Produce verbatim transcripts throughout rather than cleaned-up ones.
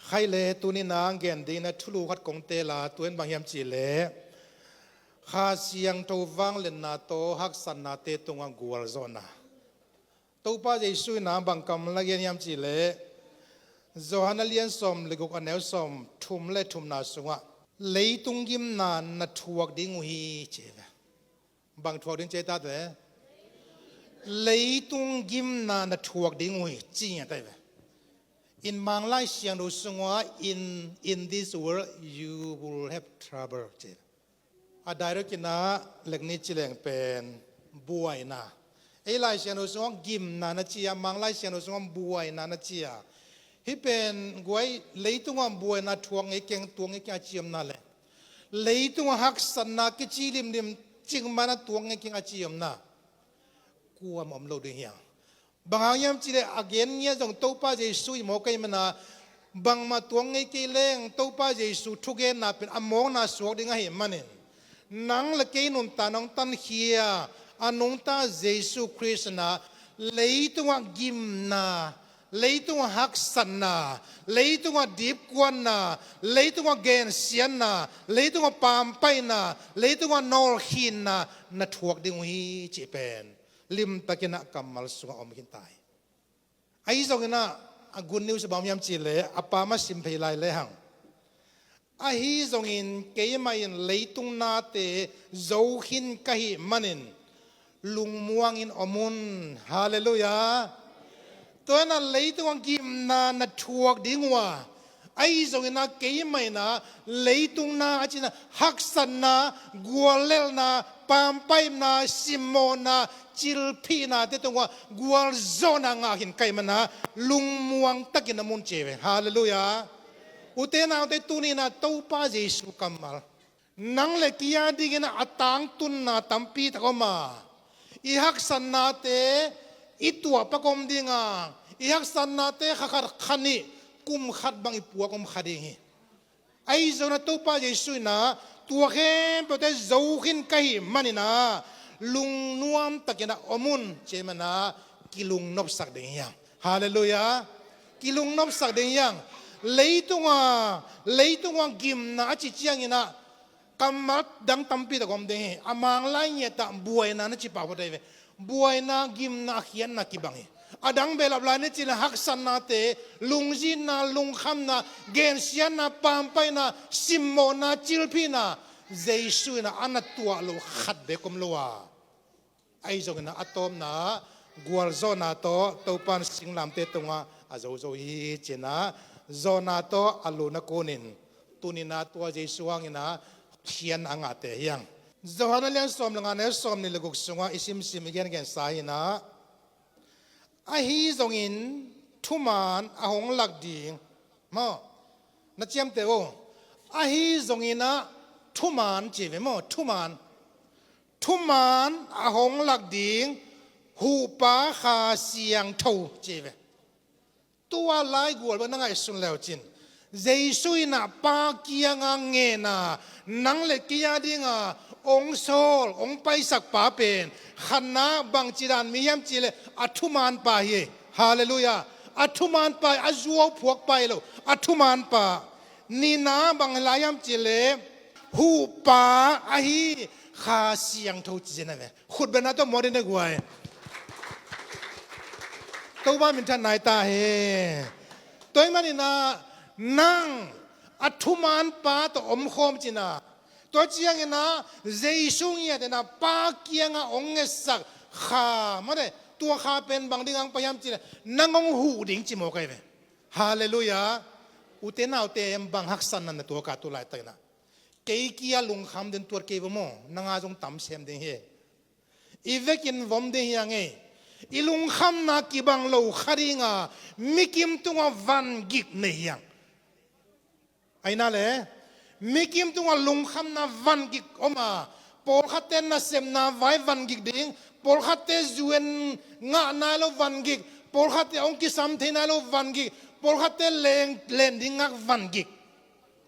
Khaile, tuni-in a gen dingin a thulu khat kong teel a, tua in bang hiam cih leh Kha Siangtho vangliatna tawh haksatnate tungah gualzawhna. Topa Jesuh in a bang kammal a gen hiam cih leh Johan a lian sawm le guk, a neu sawm thum le thumna sungah, "Leitung gimna na thuak ding uh hi," ci ve. Bang thuak ding ci ta ve? Leitung gimna na thuak ding uh hi, ci ngiat ta ve. In Mang Lai Siangtho sungah, "In, in this world you will have trouble," ci. A direct in a lek ni ci leng pen buaina. Ei Lai Siangtho sungah gimna na ci a, Mang Lai Siangtho sungah buaina na ci a. Hih pen guai, leitungah buaina thuak ngei keng, tuak ngei keng a ci omna le, leitungah haksatna kici limlim cingman a tuak ngei keng a ci omna, kuamah om lo ding hi hang. Bang hang hiam cih leh a gen ngiat zong Topa Jesuh hi mawk ahih manin a, bangmah tuak ngei kei leng Topa Jesuh thugenna pen a mawkna suak ding ahih manin, nang le kei nuntakna hong tankhia a nungta Jesuh Khrist in a, leitungah gimna, leitungah haksatna, leitungah dipkuatna, leitungah gensiatna, leitungah pampaihna, leitungah nawlkhinna na thuak ding uh hi, cih pen limtakin a kammal sungah om khin ta hi. Ahi zongin a, a good news bang hiam cih leh a pam a sim phei lai le hang. Ahi zongin keimah in leitung nate zo khin ka hih manin lungmuangin om un. Halleluiah. Tua in a leitungah gimna na thuak ding uh a, ahi zongin a keimah in a leitung na a cihna, haksatna, guallelhna, pampaihna, simmawhna, cilphihnate tungah gualzawhna ngah khin ka hih manin a lungmuang takin om un ci ve. Halleluiah. Ute naute, tuni-in a Topa Jesuh kammal, nang le kei a dingin a tangtunna tampi tak om a, i haksatnate i tuahpak om ding a, i haksatnate kha khat kha nih, kum khat bang i puak om kha ding hi. Ahi zongin a Topa Jesuh in a, tua khempeuhte zo khin ka hih manin a, lungnuam takin a om un, ci manin a, kilungnopsak ding hi hang. Halleluiah. Kilungnopsak ding hi hang. Leitungah, leitungah gimna a cih ciangin a, kammal dang tampi tak om ding hi. A Mang Lai ngiat ah buaina na ci pah phot ahi ve. Buaina, gimna, a khiatna kibang hi. A dang behlap lai na cih leh haksatnate, lungzinna, lungkhamna, gensiatna, pampaihna, simmawhna, cilphihna, Jesuh in a na tuah loh khat bek om lo a. Ahi zongin a, a tawpna gualzawhna tawh Topa in singlamteh tungah a zozo hi ci-in a, zawhna tawh a lutna kunin, tuni-in a tua Jesuh hangin a hotkhiatna a ngahte hi hang. Johan a lian sawm le nga, neu sawmnih le guk sungah i simsim, i gengensa hi-in a, ahi zongin thuman a hong lak ding, maw, na ciamteh un. Ahi zongin a thuman ci ve maw, thuman. Thuman a hong lak ding Huhpa Kha Siangtho ci ve. Tua lai gual bang na ngaihsun le uh cin, Jesuh in a Pa kiangah ngen a, nang le kei a dingin hong sawl, hong paisak pa pen khatna bangci dan mi hiam cih leh a thuman pa hi. Halleluiah. A thuman pa hi, a zuau phuak pa hi lo, a thuman pa. Nihna bang lai hiam cih leh Huhpa ahi Kha Siangtho ci zen a ve. Khut bengna tawh muak dih ni guai. Topa minthanna hi ta hen. Tua ahih manin a, nang a thuman pa tawh omkhawm cin a, tua ciangin a Jesuh ngiat in a Pa kiangah hong ngetsak kha, mate, tua kha pen bang ding hong pai hiam cih leh nang hong huh ding ci mawk ahi ve. Halleluiah. Ute naute, bang haksatna na tuak a tu laitakin a? Kei kia lungkham den tuat kei va maw, nang a zong tam sem ding hi. I vekin vom ding hi hang ei. I lungkhamna kibang lo kha ding a, mikim tungah vangik nei hi hang. Ahi na le, mikim tungah lungkhamna vangik om a, pawlkhatte nasepna vai vangik ding, pawlkhatte zu en ngah nai lo vangik, pawlkhatte hong kisam thei nai lo vangik, pawlkhatte leng len ding ngak vangik.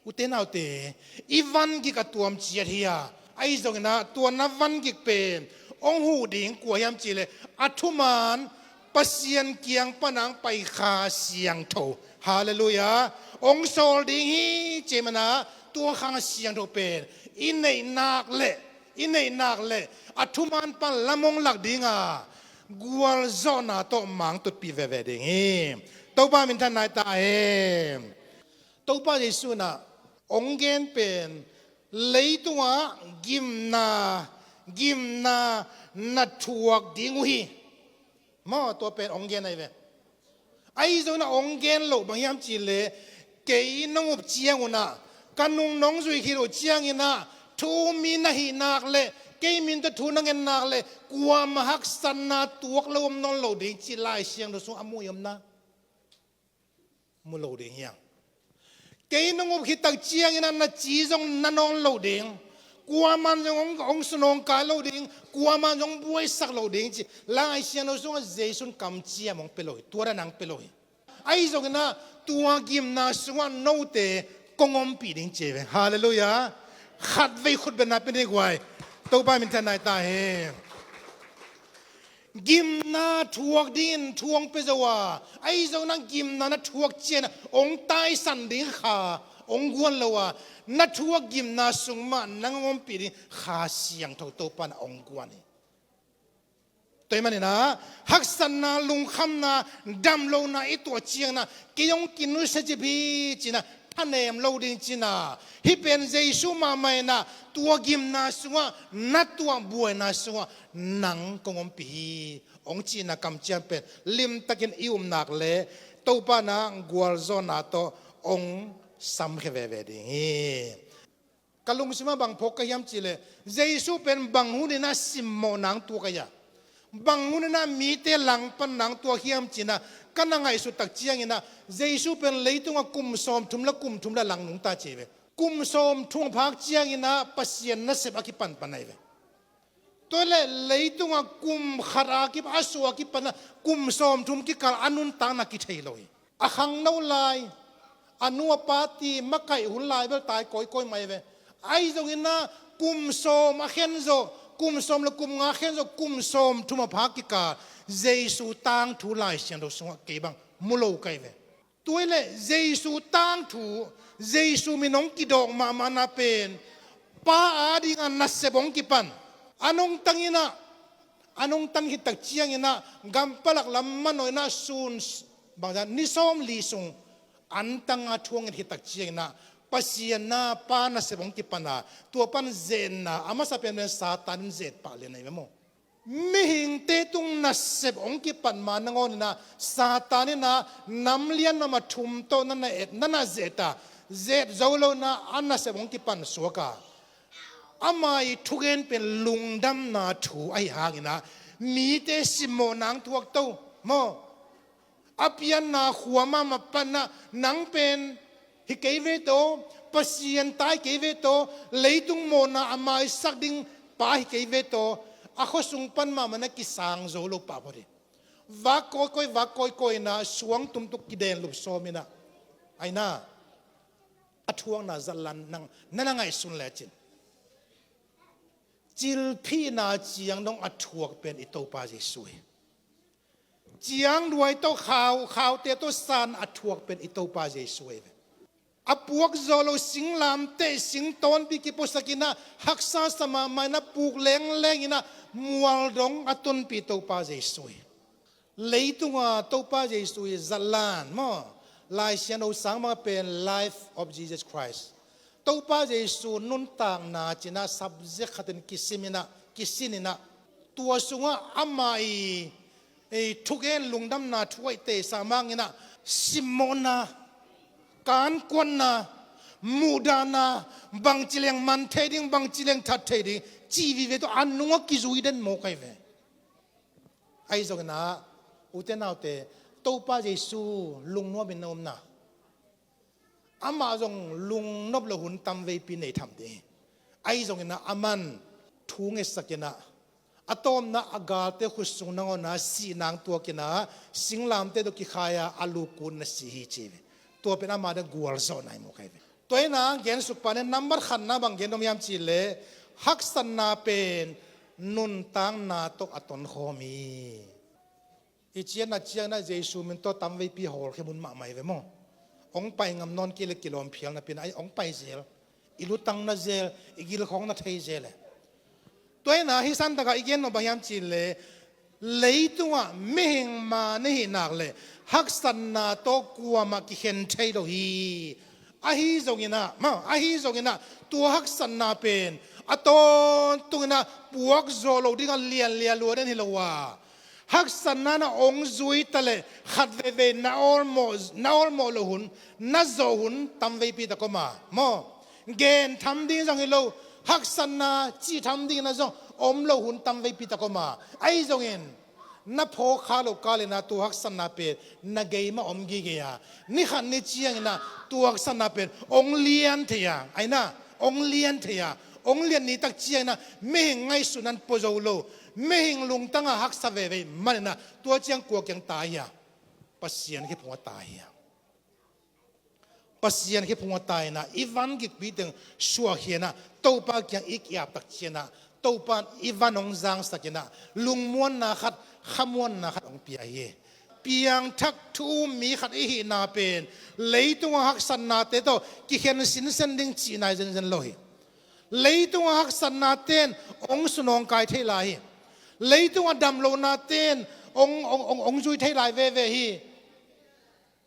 Ute naute, i vangik a tuam ciat hi a, ahi zongin a tua na vangik pen hong huh ding kua hiam cih leh a thuman Pasian kiang pan a hong pai Kha Siangtho Halleluiah. Ong sawl ding hi ci-in ah, tua Kha Siangtho pen i neih nak leh, i neih nak leh a thuman pan lam ong lak ding a, gualzawhna tawh mang tutpih veve ding hi. Topa minthanna hi ta hen. Topa Jesu in ah ong gen pen leitungah gimna, gimna na thuak ding uh hi. Maw, tua pen ong gen ahi ve. Ahi zongin ah ong gen loh bang hiam cih leh, kei nong up ciangun ah, ka nung nong zuih khit uh ciangin ah, thu-um mi na hih nak leh, kei min tawh thu na ngen nak leh, kuamah haksatna tuak lo om nawn lo ding cih Lai Siangtho sungah a mu hi omna, mu lo ding hi hang. Kei nong up khit tak ciangin ah na ci zong na nawn lo ding, kuaman zong ong, ong sunawngkai lo ding, kuaman zong buaisak lo ding ci Lai Siangtho sungah Jesu in kamciam ong pia lo hi, tua dan ong pia lo hi. Ahi zongin ah tua gimna sungah note kong ompih ding ci hi ve. Halleluiah. Khatvei khutbetna pia ni guai. Topa minthanna hi ta hen. Gimna thuak dingin thu ong pia zo a, ahi zongin ah gimna na thuak ciangin ah ong taisan ding kha ong guan lo a, na thuak gimna sung mah nang ong ompih ding Kha Siangtho Topa in ah ong guan hi. Tua ahih manin ah haksatna, lungkhamna, damlohna i tuah ciangin ah kei ong kinusia cip hi ci-in ah thanem lo ding ci-in ah, hih pen Jesu mahmah in ah tua gimna sungah na tuah buaina sungah nang kong ompih hi, ong cihna kamciam pen limtakin i um nak leh Topa in ah gualzawhna tawh ong samkhia veve ding hi. Ka lungsimah bang phawk ka hiam cih leh, Jesu pen bang hunin ah simmawhna ong tuak ahi a, bang hunin ah mite langpanna ong tuak hiam ci-in ah ka na ngaihsut tak ciangin ah, Jesu pen leitungah kum sawmthum le kum thum le lang nungta ci hi ve. Kum sawmthum a phak ciangin ah Pasian nasep a kipanpan ahi ve. Tua leh leitungah kum khat a kip, a suah a kipan ah kum sawmthum kikal a nuntakna kithei lo hi. A khangno lai, a nu a pa ti makaih hun lai bel tai kawikawi mai ve. Ahi zongin ah kum sawm a khen zawh, kum sawm le kum nga a khen zawh, kum sawmthum a phak kikal Jesu tangthu Lai Siangtho sungah kei bang mu lo ka hi ve. Tua ahih leh Jesu tangthu, Jesu min ong kidawk mahmahna pen Pa a dingin nasep ong kipan. A nungtang in ah, a nungtan khit tak ciangin ah, gampalak lam manawh in ah sun, bangzah, ni sawmli sung antang a thu ong nget khit tak ciangin ah, Pasian in ah Pa nasep ong kipan a, tua pan zetna a masa penpen Satan in zet pah lian ahi ve maw. Mihingte tung nasep ong kipan ma nangawn in ah, Satan in ah nam lian nam a thum tawh na na et, na na zet a, zet zo lo in ah a nasep ong kipan suak a, ama ii thugen pen lungdamna thu ahi hangin ah, mite simmawhna ong thuak to maw. A pianna khua mahmah pan ah, nang pen hi kei ve tawh, Pasian ta hi kei ve tawh, leitung mawhna a maisak ding pa hi kei ve tawh, a khuasung pan mahmah na kisang zo lo pah phot hi. Vak kawikawi, vak kawikawi in ah, suang tumtuk kidenlup sawm in ah, ahi na, a thuakna zat lan nang na na ngaihsun lecin, cilphihna ciang dong a thuak pen i Topa Jesu hi. Ciangduai tawh khau, khaute tawh san a thuak pen i Topa Jesu ahi ve. A puak zawh loh singlamteh, singtawnpi kipuasak in ah, haksa sa mahmah in ah, puk lengleng in ah, mual dong a tunpih Topa Jesu hi. Leitunga Topa Jesu ii zatlan maw, Lai Siangtho sang bang a pen Life of Jesus Christ, Topa Jesu nuntakna ci-in ah subject khatin kisim in ah, kisin in ah, tua sungah ama ii, ei, thugen lungdamna thu a i teisan mah in ah, simmawhna, kankuanna, muhdahna, bangci leng man thei ding, bangci leng that thei ding, cih vive tawh a nung a kizui den mawk ahi ve. Ahi zongin ah, ute naute, Topa Jesu lungnuam in na omna, amah zong lungnop loh hun tamveipi nei tham ding hi. Ahi zongin ah, aman thu ngetsak in ah, a tawpna a galte khutsung nangawn ah sihna ong tuak in ah, singlamteh tawh kikhai a, a lu kut in ah si hi ci hi ve. Tua pen ama ding gualzawhna hi mawk ahi ve. Tua hi in ah, gen suk pah ni, nambat khatna bang gen nuam hiam cih leh, haksatna pen nuntakna tawh a tonkhawm hi. I ciahna ciangin ah Jesu min tawh tamveipi hawlkhia mun mahmah hi ve maw. Hong pai ngam nawn kei le kilawm phial napi-in ah hong pai zel. I lutang na zel, i gilkhawng na thei zel e. Tua hi-in ah hih santaka i gen nop bang hiam cih leh, leitungah mihing ma na hih nak leh haksatna tawh kuamah kikhen thei lo hi. Ahi zongin ah, ma, ahi zongin ah tua haksatna pen a tawntungin ah puak zawh loh dingah lianlian lua den hi lo a, haksatna na hong zui ta leh khat veivei na awlmawh, na awlmawh loh hun, na zawh hun tam veipi tak om a, maw? Gen tham ding zong hi lo, haksatna cih tham dingin ah zong om loh hun tam veipi tak om a. Ahi zongin na phawk kha loh kalin ah tua haksatna pen na gei mah om gige a, ni khat ni ciangin ah tua haksatna pen hong lian thei a, ahi-in ah hong lian thei a, hong lian ni tak ciangin ah mihing ngaihsutna in pua zo lo, mihing lungtang ah haksa veve ahih manin ah tua ciang kua kiang tai hia? Pasian kiang phungah tai hia? Pasian kiang phungah tai-in ah i van gikpi teng suahkhia-in ah Topa kiang i ki-ap tak ciangin ah Topa in i van hong zangsak-in ah lungmuanna khat, khamuanna khat hong pia hi. Piangthak thu um mi khat i hihna pen leitungah haksatnate tawh kikhen sinsen ding cihna hi zenzen lo hi. Leitungah haksatnate in hong sunawngkai thei lai hi. Leitungah damlohnate in hong, hong, hong, hong zui thei lai veve hi.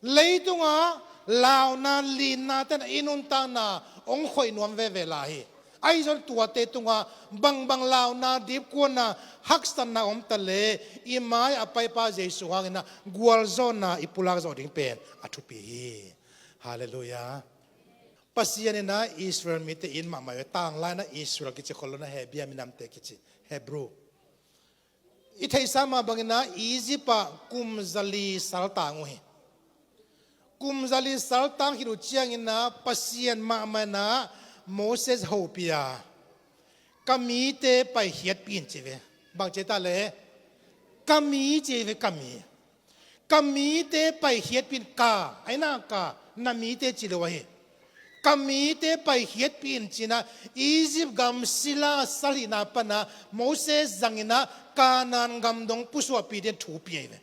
Leitungah launa, linnate in i nuntakna hong khoih nuam veve lai hi. Ahi zongin tuate tungah bangbang launa, dipkuatna, haksatna om ta leh i mai a paipa Jesu hangin ah gualzawhna i pulak zawh ding pen a thupi hi. Halleluiah. Pasian in ah Israel mite it mahmah hi ve. Tanglai-in ah Israel kici khol lo-in ah Hebia minamte kici, Hebrew. I theihsa mah bangin ah Egypt ah kum zali saltang uh hi. Kum zali saltang khit uh ciangin ah Pasian mahmah in ah Moses hopih a, ka mite paikhiatpih in ci ve. Bang ci ta leh, ka mi ci ve, ka mi. Ka mite paikhiatpih in, ka, ahi-in ah ka, na mite ci lo ahi. Ka mite paikhiatpih in ci-in ah Egypt gam sila salihna pan ah Moses zangin ah Kanaan gam dong pusuahpih ding thu pia hi ve.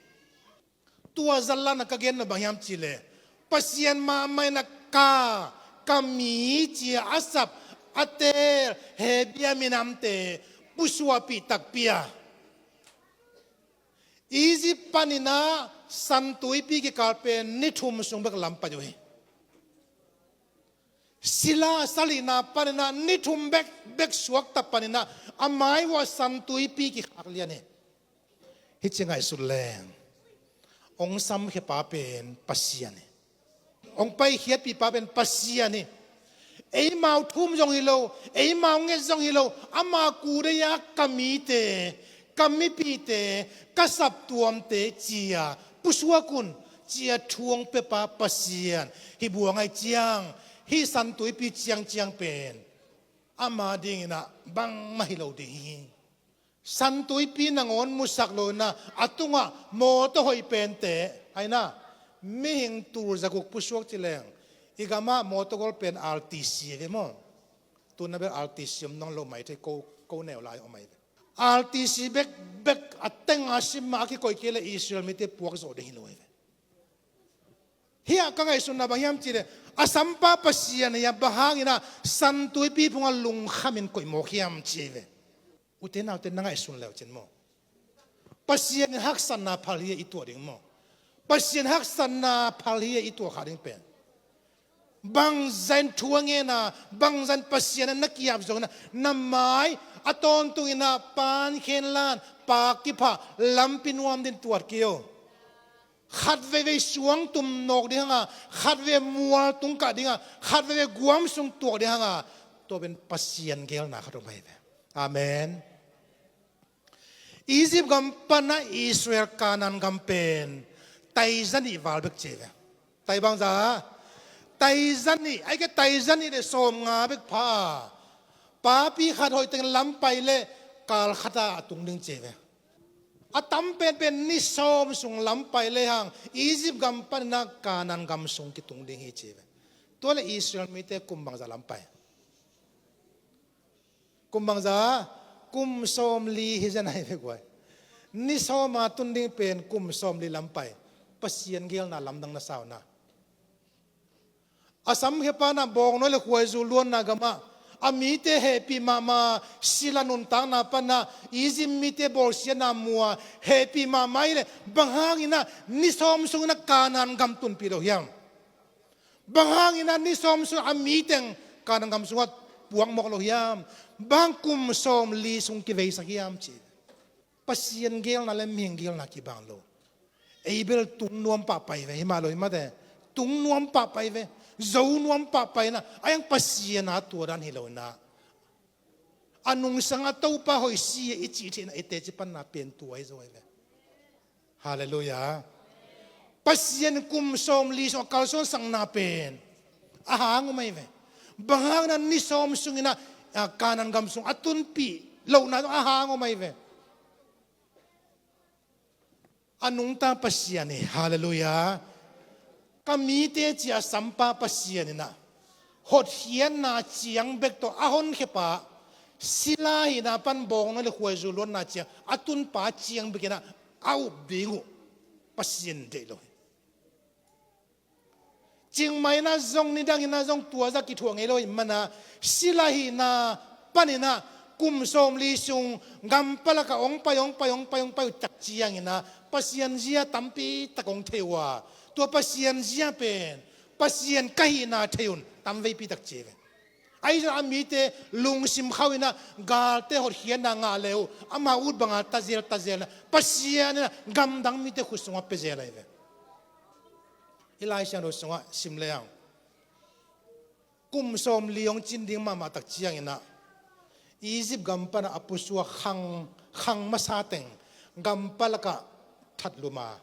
Tua zallan ah ka gen nop bang hiam cih leh, Pasian mahmah in ah ka, ka mi ci-a a sap, a teel Hebia minamte pusuahpih takpi a, Egypt panin ah San Tuipi kikal pen ni thum sung bek lam pai uh hi. Sila salihna panin ah ni thum bek, bek suakta panin ah a mai uah San Tuipi kikhak lian hi. Hih ci ngaihsut leng, hong samkhia pa pen Pasian hi. Hong paikhiatpih pa pen Pasian hi. Eimau thu-um zong hi lo, eimau nget zong hi lo, ama kudei-a ka mite, ka mipihte, ka saptuamte ci-a pusuak un, ci-a thu hong pia pa Pasian hi buang ahih ciang, hih San Tuipi ciangciang pen ama dingin ah bangmah hi lo ding hi. San Tuipi nangawn musak lo-in ah a tungah mawtaw hoih pente, ahi-in ah mihing tul zaguk pusuak ci leng, i gamah mawtaw gol pen R T C ve maw. Tu-in ah bel R T C om nawn lo mai thei, ko, ko neu lai om ahi ve. R T C bekbek a teng a sim mah a kikoih kei leh Israel mite puak zawh ding hi lo ahi ve. Hih ah ka ngaihsutna bang hiam cih leh, a sampa Pasian hi a, bang hangin ah San Tuipi phungah lungkhamin koih mawk hiam ci hi ve. Ute naute, na ngaihsun le uh cin maw. Pasian in haksatna phal hi a i tuah ding maw. Pasian haksatna phal hi a i tuah kha ding pen. Bangzah in thu a ngen a, bangzah in Pasian ah na ki-ap zongin ah, na mai a tawntungin ah pankhen lan, paak kiphah, lampi nuam dingin tuat kei o. Khat veivei suangtum nawk ding hang a, khat veivei mual tung kah ding a, khat veivei guam sung tuak ding hang a, tua pen Pasian geelna khat om ahi ve. Amen. Egypt gam pan ah Israel Kanaan gam pen tai zanih val bek ci hi ve. Tai bangzah? Tai zanih, ahih kei leh tai zanih le sawmnga bek pha a, papi khat hoih teng lam pai leh kal khat ah a tung ding ci hi ve. A tam penpen ni sawm sung lam pai lehang Egypt gam panin ah Kanaan gam sung kitung ding hi ci hi ve. Tua leh Israel mite kum bangzah lam pai? Kum bangzah? Kum sawmli hi zen ahi ve guai. Ni sawm a tun ding pen kum sawmli lam pai. Pasian geelna lamdang na sa uh na. A samkhiapa in ah bawngnawi le khuaizu luanna gamah a mite hehpih mahmah, sila nuntakna pan ah Egypt mite bawlsiatna mu a hehpih mahmah ahih leh bang hangin ah ni sawm sungin ah Kanaan gam tunpih lo hiam? Bang hangin ah ni sawm sungin a mi teng Kanaan gam sungah puak mawk lo hiam? Bang hang kum sawmli sung kiveisak hiam ci. Pasian geelna le mihing geelna kibang lo. Ei bel tung nuam pahpah hi ve, hi mah lo hi mate. Tung nuam pahpah hi ve. Zo nuam pahpah hi na. A hiang Pasian a tua dan hi lo hi na. A nungsang a Topa hoih si a i cih theihna i teci panna pen tua hi zo hi ve. Halleluiah. Pasian kum sawmli sung a kalsuansakna pen a hang om ahi ve. Bang hangin ah ni sawm sungin ah, a, Kanaan gam sung a tunpih lohna a hang om ahi ve. A nungta Pasian hi. Halleluiah. Ka mite ci a sampa Pasian in ah hotkhiatna ciang bek tawh a honkhia pa, sila hihna pan bawngnawi le khuaizu luanna ciang a tunpa ciang bek in ah a up ding uh Pasian deih lo hi. Ciangmah in ah zong nidang in ah zong tua zah kithuah ngei lo ahih man ah sila hihna panin ah kum sawmli sung gampalak ah hong pai, hong pai, hong pai, hong pai uh tak ciangin ah Pasian zia tampi tak hong thei uh a, tua Pasian zia pen Pasian ka hihna thei un tamveipi tak ci hi ve. Ahi zongin a mite lungsim khauh in ah galte hotkhiatna ngah le uh ama ut banga tazel tazel in ah Pasian in ah gamdang mite khut sungah pia zel ahi ve. I Lai Siangtho sungah sim le hang, kum sawmli hong cin ding mahmah tak ciangin ah Egypt gam pan ah a pusuak khang, khang masa teng gampalak ah that lum a,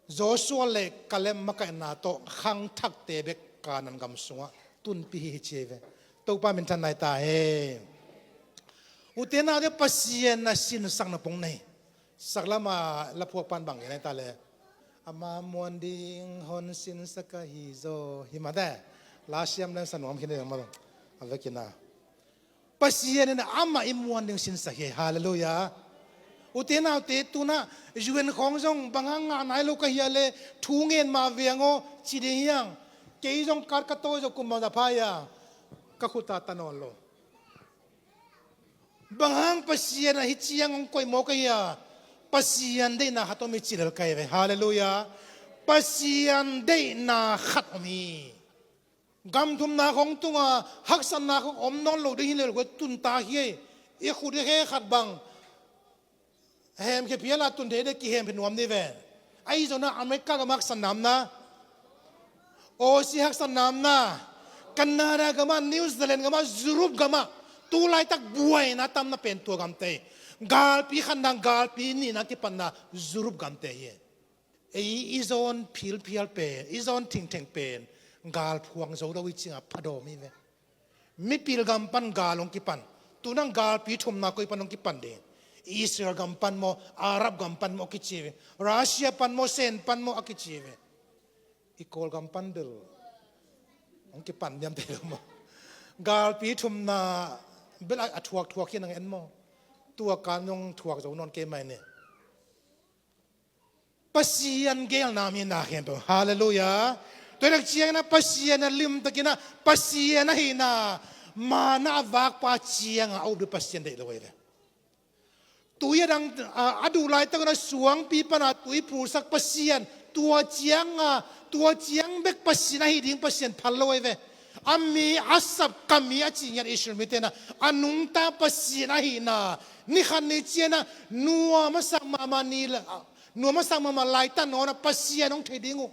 Joshua le Kaleb makaihna tawh khangthakte bek Kanaan gam sungah tunpih hi ci hi ve. Topa minthanna hi ta hen. Ute naute, Pasian a sinsakna pong nei. Saklam a laphuak pan bang gen ahi ta le, ama muan ding hong sinsak ahi zaw, hi mah te. La siam leng sa nuam khin ding mah lo. A vekin ah Pasian in amah i muan ding sinsak hi. Halleluiah. Ute naute, tu-in ah U N khawng zong bang hang ngah nai lo ka hia le, thu ngen mah veng aw ci ding hi hang. Kei zong card ka tawi zo kum bangzah pha hia, ka khut ah ta nawn lo. Bang hang Pasian ah hih ciang hong koih mawk ka hia? Pasian deihna khat om hi ci lel ka hi ve. Halleluiah. Pasian deihna khat om hi. Gam thumna khawng tungah haksatna khawng om nawn lo ding hi lel kua tun ta hi. I khut i khe khat bang hemkhia phial a tun thei ding, kihemkhia nuam ni ve. Ahi zongin ah America gam haksatna om na, Aussie haksatna om na, Canada gam ah, New Zealand gam ah, Europe gam ah tu laitak buaina tamna pen tua gamte hi. Galpi khatna, galpi nihna kipatna Europe gamte hi. Ei i zawn philphial pen, i zawn thingtheng pen gal phuang zo lo i cih ciangah phadawm hi ve. Mipil gam pan gal hong kipan. Tu-in ah galpi thumna koi pan hong kipan ding? Israel gam pan maw, Arab gam pan maw a kici hi ve. Russia pan maw, Sen pan maw a kici hi ve. I Kawlgam pan bel hong kipan niam thei lo maw? Galpi thumna bel a, a thuakthuak hi nang en maw? Tua kan hong thuak zo nawn kei mai ni. Pasian geelna mi na khempeuh. Halleluiah. Tua hi tak ciangin ah Pasian a limtakin ah Pasian ahihna, manna a vakpa ciangah a up ding Pasian deih lo ahi ve. Tui a dang, a, a duh laitak un a suangpi pan a tui phulsak Pasian, tua ciang a, tua ciang bek Pasian ahi ding Pasian phal lo ahi ve. A mi a sap, ka mi a ci ngiat Israel mite in ah a nungta Pasian ahihna, ni khat ni ciangin ah nuam a sak mahmah ni la, nuam a sak mahmah laitak nawn ah Pasian hong thei ding uh.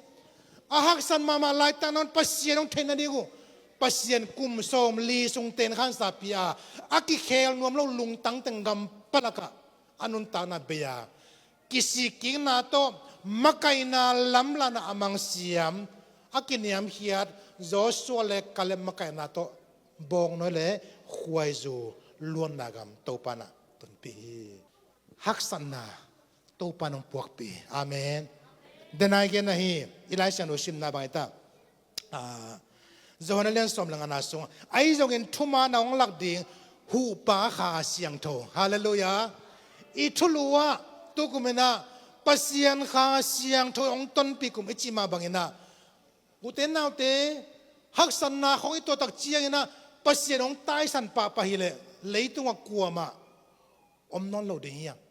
A haksat mahmah laitak nawn Pasian hong theih nading uh. Pasian kum sawmli sung ten khansapi a, a kikhel nuam lo lungtang teng gam palak ah a nuntakna bei a, kisikkikna tawh makaihna lamlahna a mangsiam, a kiniamkhiat Joshua le Kaleb makaihna tawh bawngnawi le khuaizu luanna gam Topa in ah tunpih hi. Haksatna Topa in hong puakpih. Amen. Denai gen ahi, i Lai Siangtho simna bang hi ta. Ah, Johan a lian sawm le ngana sung, ahi zongin thuman a hong lak ding huhpa Kha Siangtho. Halleluiah. I thulu ah tukum in ah Pasian Kha Siangtho hong tonpih kum i cih mah bangin ah, ute naute, Haksatna khong i tuah tak ciangin ah Pasian hong taisan pahpah hileh leitungah kuamah om nawn lo ding hi hang.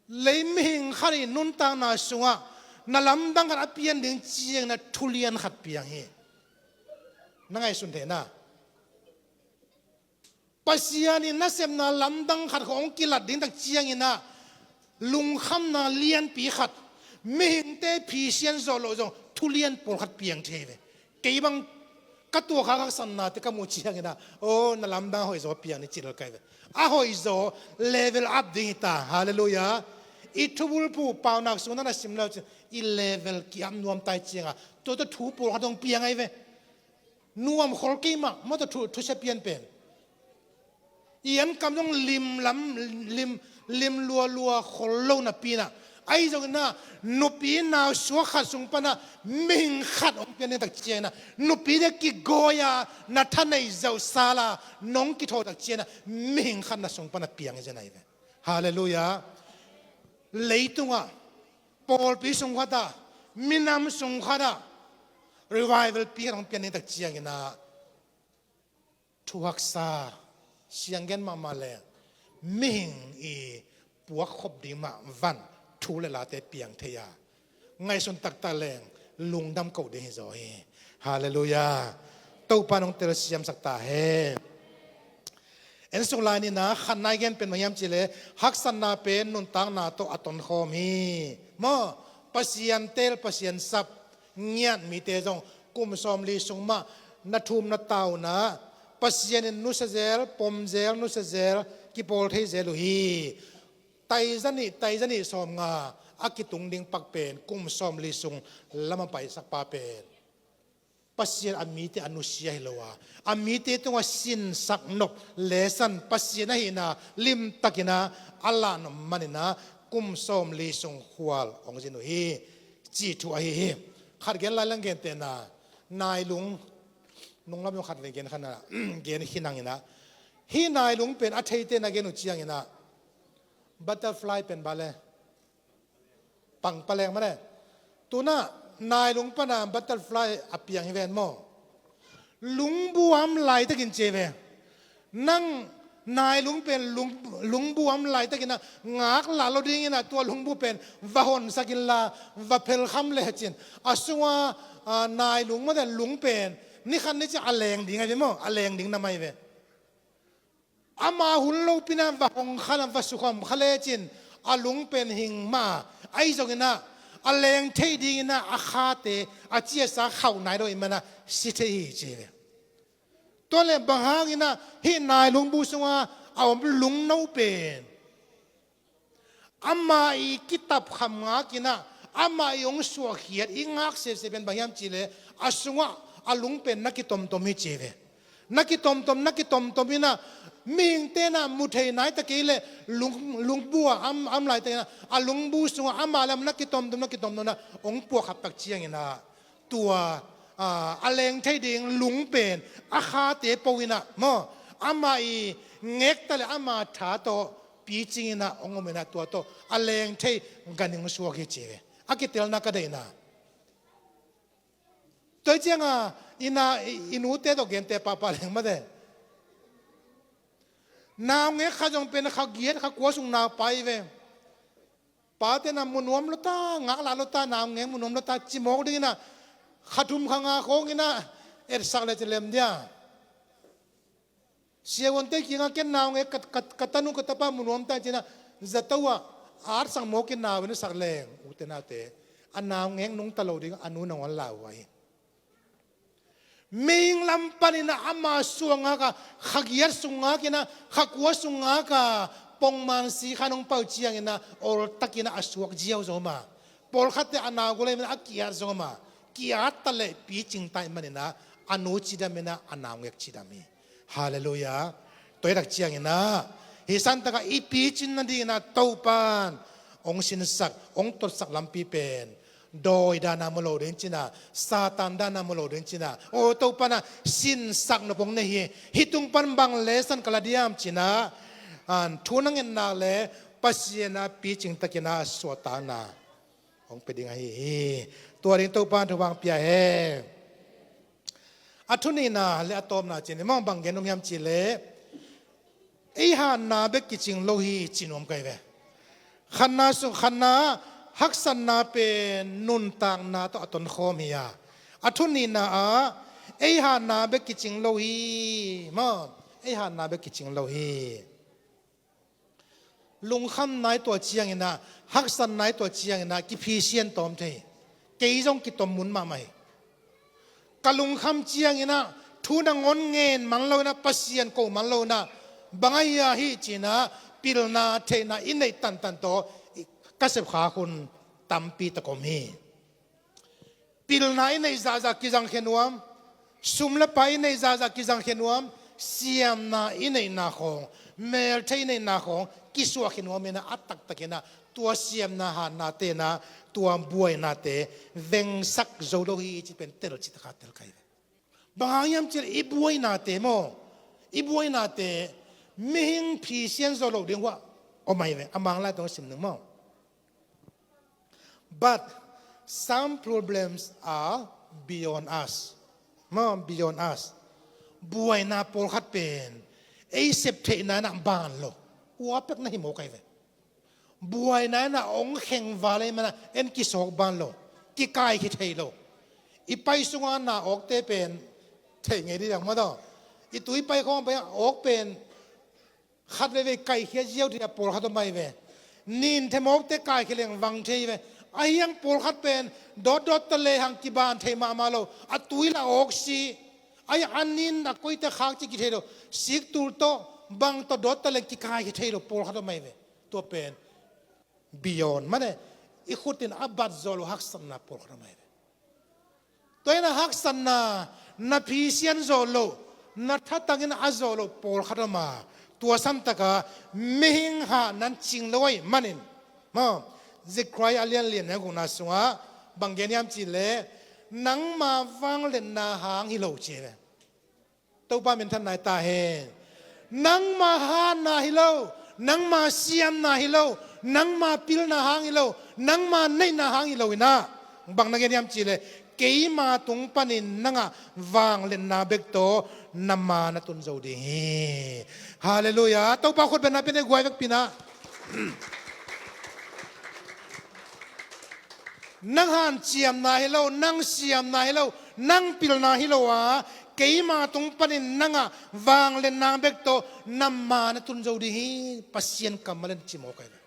Lei mihing khat i nuntakna sungah na lamdang khat a pian ding ciangin ah thu lian khat piang hi. Na ngaihsun theihna, Pasian in nasepna lamdang khat khong hong kilat ding tak ciangin ah lungkhamna lianpi khat, mihingte phisian zawh loh zong thu lian pawlkhat piang thei ve. Kei bang ka tuak kha haksatnate ka muh ciangin ah, aw, na lamdang a hoihzaw piang ni ci lel ka hi ve. A hoihzaw, level up ding hi ta. Halleluiah. I thubulphuh Paunak sung na na sim lo cin i level ki-up nuam tai ciangah tua tawh thu pawlkhat hong piang ahi ve. Nuam khol kei mah, mah tawh thu, thusia pian pen. I ankam zong lim lam, lim, lim lualua khol lo napi in ah, ahi zongin ah nupi nau suak khat sung pan ah mihing khat hong pian ding tak ciangin ah nupite kigawi a na thaneih zauh sal a nong kithaw tak ciangin ah mihing khat na sung pan ah piang hi zen ahi ve. Halleluiah. Leitungah, pawlpi sung khat ah, minam sung khat ah revival pi khat hong pian ding tak ciangin ah thuhaksa, sianggen mahmah leng mihing i puakkhop ding mah van thu le late piang thei a, ngaihsun taktak leng lungdam koh ding hi zaw hi. Halleluiah. Topa nong telsiamsak ta hen. En suk lai ni in ah khatna i gen pen bang hiam cih leh haksatna pen nuntakna tawh a tonkhawm hi. Maw, Pasian teel, Pasian sap ngiat mite zong kum sawmli sung mah na thum na tau in ah Pasian in nusia zel, pom zel, nusia zel, kipawl thei zel uh hi. Taiza nih, taiza nih sawmnga a kitung ding pak pen kum sawmli sung lam a paisak pa pen Pasian a mite a nusia hi lo a, a mite tungah sinsak nop, lesson, Pasian ahihna limtakin ah a lah nop manin ah kum sawmli sung khual hong zin uh hi, cih thu ahi hi. Khat gen lai lang gentehna, nailung, nunglam zong khat vei gen khat na gen khin hang in ah, hih nailung pen a theite na gen uh ciangin ah butterfly pen bang le pangpaleng mah le. Tu in ah nailung pan ah butterfly a piang hi ven maw. Lungbuam laitakin ci ve. Nang nailung pen lung, lungbuam laitakin ah ngaklah lo dingin ah tua lungbu pen va honsak inla, va phelkham le cin. A sunga, a, nailung mah le lung pen ni khat ni ciang a leng ding ahi ve maw, a leng ding na mai ve. Ama hun lopi in ah va hong kha, va sukhawm kha lecin a lung pen hing mah a, ahi zongin ah a leng thei dingin ah a khate a ciasa khauh nai lo ahih manin ah si thei hi ci ve. Tua leh bang hangin ah hih nailungbu sunga a om lungno pen ama i kitap kham ngakin ah, ama i hong suahkhiat i ngak sese pen bang hiam cih leh a sungah a lung pen na kitomtom hi ci ve. Na kitomtom, na kitomtom in ah mihingte in ah mu thei nai ta kei leh lung, lungbu ah am, am laitakin ah a lungbu sungah ama lam na kitomtom, na kitomtom in ah hong puakkhap tak ciangin ah tua, a, a leng thei ding lung pen a khate po in ah maw, ama i ngek ta leh ama tha tawh picing in ah hong om in ah tua tawh a leng thei ganhing suak hi ci ve. A kitelna ka deihna. Tua hi ciangah i na, i, i nute tawh gente pahpah leng mate. Naungek khat zong pen kha giat kha kua sung naupai ve. Pate in ah mu nuam lo ta, ngaklah lo ta, naungek mu nuam lo ta, cimawk dingin ah kha thum kha nga khawngin ah etsak le ci lem dia. Siavuante kiangah ken naungek ka, ka, ka tanu ka tapa mu nuam ta ci-in ah zato ah atsang mawkin nau en sak leng, ute naute, a naungek nungta lo ding a nu nangawn lau uh ahi. Mihing lam panin ah ama suah ngak a, kha giat sung ngakin ah, kha kua sung ngak a, pongman si khan hong pai uh ciangin ah oltakin ah a suak ziau zong om a, pawlkhatte a nau gulei manin a ki-at zong om a, ki-at ta leh picing ta ahih manin ah a nu cidam in ah a naungek cidam hi. Halleluiah. Tua hi tak ciangin ah hih santak ah i picin nadingin ah Topan hong sinsak, hong totsak lampi pen dawi dan a mu lo ding ci-in ah, Satan dan a mu lo ding ci-in ah, aw Topan ah sinsak nop hong nei hi. Hih tung pan bang lesson ka la diam ci-in ah, a, thu na ngetna leh Pasian a picing takin ah suahtakna hong pia ding ahi hi. Tua ding Topan thupha hong pia hen. A thu nihna le a tawpna ci-in i mawng bang gen om hiam cih leh, ei hatna bek kicing lo hi ci nuam ka hi ve. Khatna sung, khatna haksatna pen nuntakna tawh a tonkhawm hi a, a thu nihna ah ei hatna bek kicing lo hi. Maw, ei hatna bek kicing lo hi. Lungkham nai tua ciangin ah, haksat nai tua ciangin ah kiphisian tawm thei. Kei zong kitom mun mahmah hi. Ka lungkham ciangin ah thu nangawn ngen man lo in ah, Pasian ko man lo in ah, bang a hia hi ci-in ah pilna theihna i neih tantan tawh ka sepkhak hun tampi tak om hi. Pilna i neih zahzah kizangkhia nuam, sum le pai i neih zahzah kizangkhia nuam, siamna i neihna khawng, melthei i neihna khawng kisuahkhia nuam in ah, a taktak in ah tua siamna hatnate in ah tua buainate vengsak zo lo hi cih pen telcih takin tel ka hi ve. Bang hang hiam cih leh i buainate maw, i buainate mihing phisian zawh loh ding uh ah om ahi ve. A Manglai tawh sim ning maw. But some problems are beyond us. Maw, beyond us. Buaina pawlkhat pen ei sep theihna in ah ban lo, ua pek na hi mawk ahi ve. Buaina in ah hong khengval ahih manin ah en kisawk ban lo, kikaikhia thei lo. I pai sunga na awkte pen thei ngei ding a, maw taw. I tui pai khawng pai a awk pen khat veivei kaikhia ziau thei a pawlkhat om ahi ve. Nin them awkte kaikhia leng vang thei ve. Ahi hang pawlkhat pen dawtdawt ta lehang kiban thei mahmah lo. A tui la awk si. Ahi hang a nin a koite khak cih kithei lo. Siktul tawh bang tawh dawt ta leng kikaikhia thei lo pawlkhat om ahi ve. Tua pen beyond, mane, i khut in a bat zawh loh haksatna pawlkhat om ahi ve. Tua in ah haksatna, na phisian zawh loh, na thatang in a zawh loh pawlkhat om a, tua santak a mihing hatna in cing lo ahih manin, maw, Zechariah a lian lian neu gukna sungah bang gen hiam cih leh, nangma vangliatna hang hi lo ci hi ve. Topa minthanna hi ta hen. Nangma hatna hi lo, nangma siamna hi lo, nangma pilna hang hi lo, nangma neihna hang hi lo in ah, bang na gen hiam cih leh, keima tung panin na ngah vangliatna bek tawh na ma na tun zo ding hi. Halleluiah. Topa khut bengna pia ni, guai vekpi in ah. Nang hanciamna hi lo, nang siamna hi lo, nang pilna hi lo a, keima tung panin na ngah vangliatna bek tawh na ma na tun zo ding hi. Pasian kammal in ci mawk ahi ve.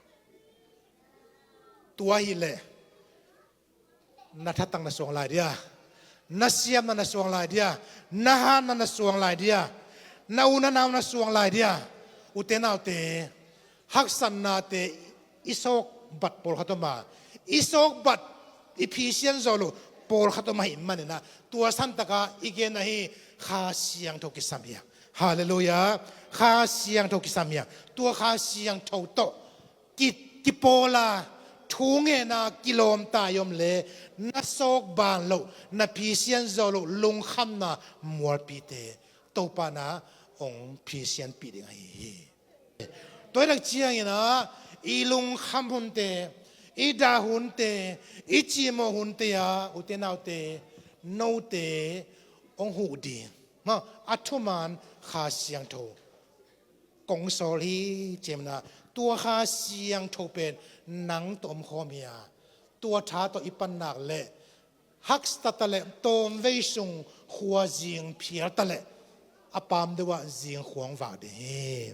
Tua hi leh na thatang na suang lai dia, na siamna na suang lai dia, na hatna na suang lai dia, na u na nau na suang lai dia. Ute naute, haksatnate i sawkbat pawlkhat om a, i sawkbat, i phisian zawh loh pawlkhat om ahih manin ah, tua santak a i gen ahi, Kha Siangtho kisam hi a. Halleluiah. Kha Siangtho kisam hi a. Tua Kha Siangtho tawh ki, kipawl a, thu ngen a kilawm ta i om leh, na sawkban loh, na phisian zawh loh lungkhamna mualpite Topa in ah hong phisianpih ding ahi hi. Tua hi tak ciangin ah, i lungkham hunte, i dah hunte, i cimawh hunte ah, ute naute, note hong huh ding, maw, a thuman Kha Siangtho kong sawl hi ci-in ah, tua Kha Siangtho pen nang tawh omkhawm hi a, tua tha tawh i pan nak leh, haksa ta leh tawmvei sung khua zing phial ta leh, a pam deuh ah zing khua hong vak ding hi.